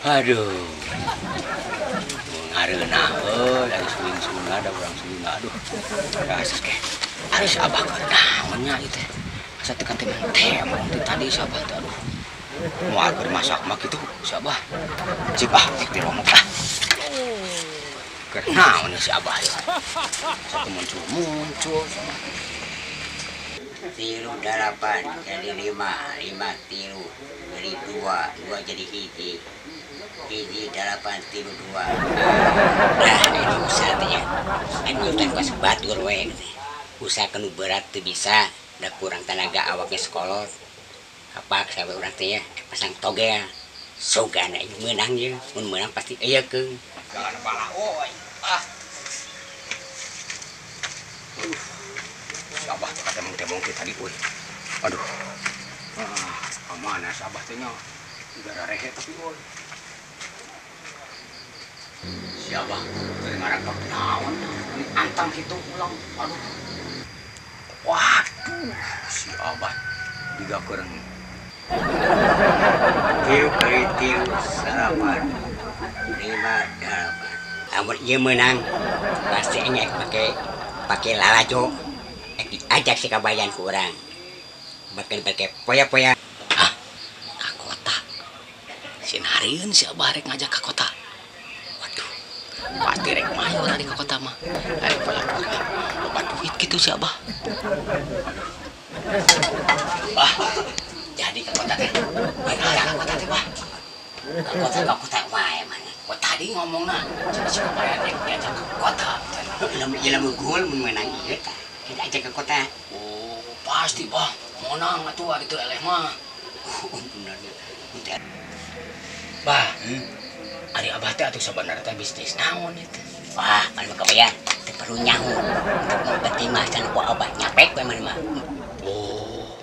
Aduh. Ngareunah euy, ari suling-suling ada urang suling aduh. Asa ke. Ari si Abah keur naon nya ieu teh. Asa teu kan temong ti tadi si Abah teh aduh. Moal keur masak mah kitu si Abah. Cik ah, cik diromok ah. Keur naon si Abah ieu. Asa teu muncul-muncul. 3 8 jadi 5, 5 3 jadi 2, 2 jadi 1, 1 8 3 2. Nah, ini usahanya. Ini urusan kuas batur we. Usaha kanu berat teu bisa, da kurang tenaga awaknya sekolot. Kapaksa we urang teh ya, pasang togel. Sogana ieu meunang ye, mun meunang pasti ieu keung. Jangan balah euy. Ah. Si Abah teh katemong-temong teh tadi euy. Aduh. Ah, mana si Abah teh nya? Gara rehe tapi euy. Si Abah teh ngarakap naon ini antang kitu ulang. Aduh. Waduh, si Abah diga keureng. 3 kali 3 8 5 8. Amun ieu meunang pasti nya pake lalajo. Diajak si kabayan ku urang. Bahkan pakai poya-poya. Ah, ka kota. Sinarieun si Abah rek ngajak ka kota. Waduh, pasti rek mayor ari ka kota mah. Ari poya-poya. Loba duit kitu si Abah. Bah, jadi ka kota teh. Bae ka kota teh, Bah. Ka kota wae mana. Kok tadi ngomongna si kabayan rek diajak ka kota. Lamun ieu lamun gol mun meunang ieu tah. Kita ajak ke kota. Oh, pasti, Bah. Menang atuh ari teu eleh mah. Bener. Bah, ari Abah teh atuh sabenerna teh bisnis naon ieu teh? Wah, mana mah kabayan, teu perlu nyaho. Untuk penting mah can ku Abah nyapek we mana mah. Oh.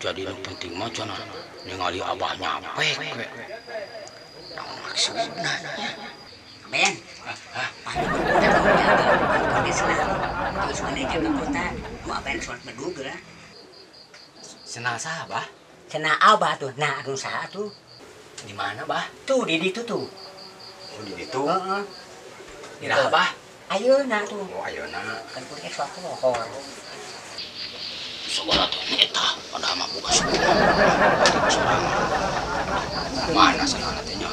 Jadi nu penting mah cenah ningali Abah nyapek we. Naon maksudna nya? Kabayan. Hah? Terus mana jaga kota, mau apa yang sholat berdua lah. Senal saha, Bah? Senal Abah tuh, nah anu saha tuh. Di mana, Bah? Tuh di ditu tuh. Oh, di ditu. Heeh. Iraha, Bah? Ayeuna tuh. Oh, ayeuna. Kan kudu sholat lohor. Segala teh eta, padahal mah boga sepuluh. Sorangan. Mana senalna teh nya?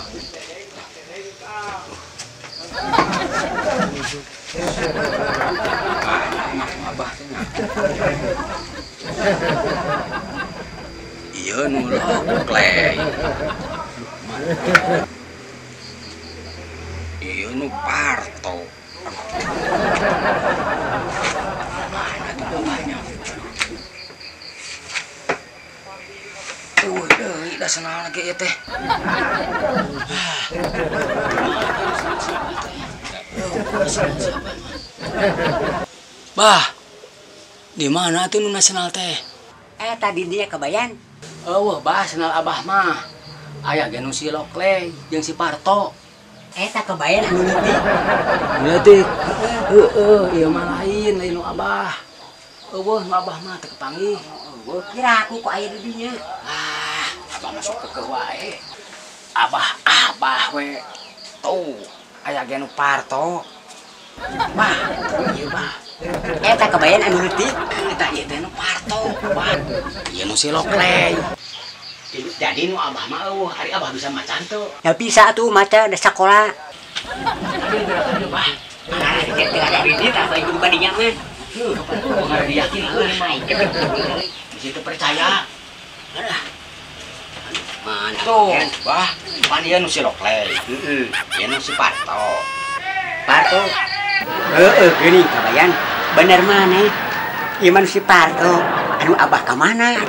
Abah teh nya. Ieu nu lokley. Ieu nu Parto. Mana tuh abahnya? Uy, deui da senal ge ieu teh. Bah, di mana tuh nu nasional teh? Tadi dia kebayan. Eueuh, bah, senal Abah mah. Aya ge nu si Lokley jeung si Parto. Eta kebayan anu leutik. Leutik. Heeh, ieu mah lain, lain nu Abah. Eueuh, nu Abah mah teu kepanggih. Eueuh, kira aku kok aya di dinya. Ah, Abah masuk kekeuh wae. Abah, Abah we. Tuh, aya ge nu Parto. Bah, ieu bah. Eta kebayan anu leutik. Eta ieu teh nu Parto, bah. Ieu nu si Lokley. Jadi nu Abah mah eueuh, ari Abah bisa maca teu? Ya bisa tuh maca da sakola. Tapi geura bah. Ah, teu ada duit apa ieu badinya mah. Heuh, kapan tuh diyakinkeun mah. Di situ percaya. Aduh. Mana tuh, bah, pan ieu nu si Lokley. Heeh, ieu nu si Parto. Parto. Heeh, geuning kabayan. Bener maneh. Ieu mah si Parto. Anu Abah ka mana?